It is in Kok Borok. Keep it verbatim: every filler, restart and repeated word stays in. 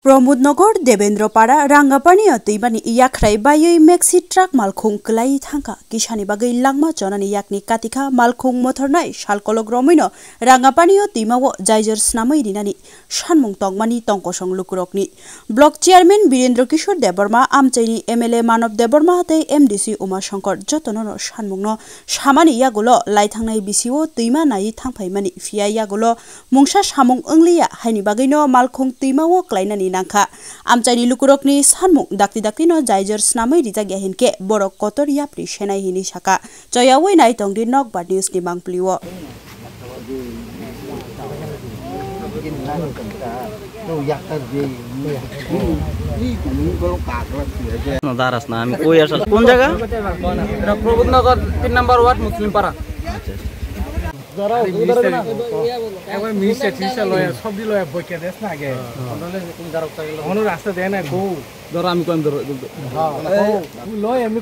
Pramod Nagar Debendra Para Rangapani o twimani yakhrai baiwi maxi truck malkhung kwlai thangkha. Kisani bagwi langma chonani yakni katikha malkhung mothornai salkolok romwino Rangapani o twimao jaijar snamwi rinani sanmung tongmani tongkosong lukurokni. Block Chairman Birendra Kishore Debbarma, amchaini M L A Manav Debbarma tei M D C Uma Shankar jotono no sanmungno samani yagulo laithangnai bisio twima naiwi thangphaimani, phiya yagulo mungsa samung wngliya, haini bagwino malkhung twimao klainani nangkha. Amchaini lukurokni sanmung dakti daktino jaijar snamwi rijak ya hinkhe borok kotor yapri senai hinwi saka. Choyawi nai tongdi Nokbar News ni mangpili o. No, daras na, ami koi asal. কোন জায়গা? এটা প্রবোধনগর তিন নম্বর ওয়ার্ড মুসলিম পাড়া। একবার মিষ্টি টিষ্টি লয়া, সবজি লয়া বইকে দেস না আগে। কোনো রাস্তা দেয় না, গো। ধরো আমি কোন ধরো, ধরো। হ্যাঁ, গো। লয় এমনি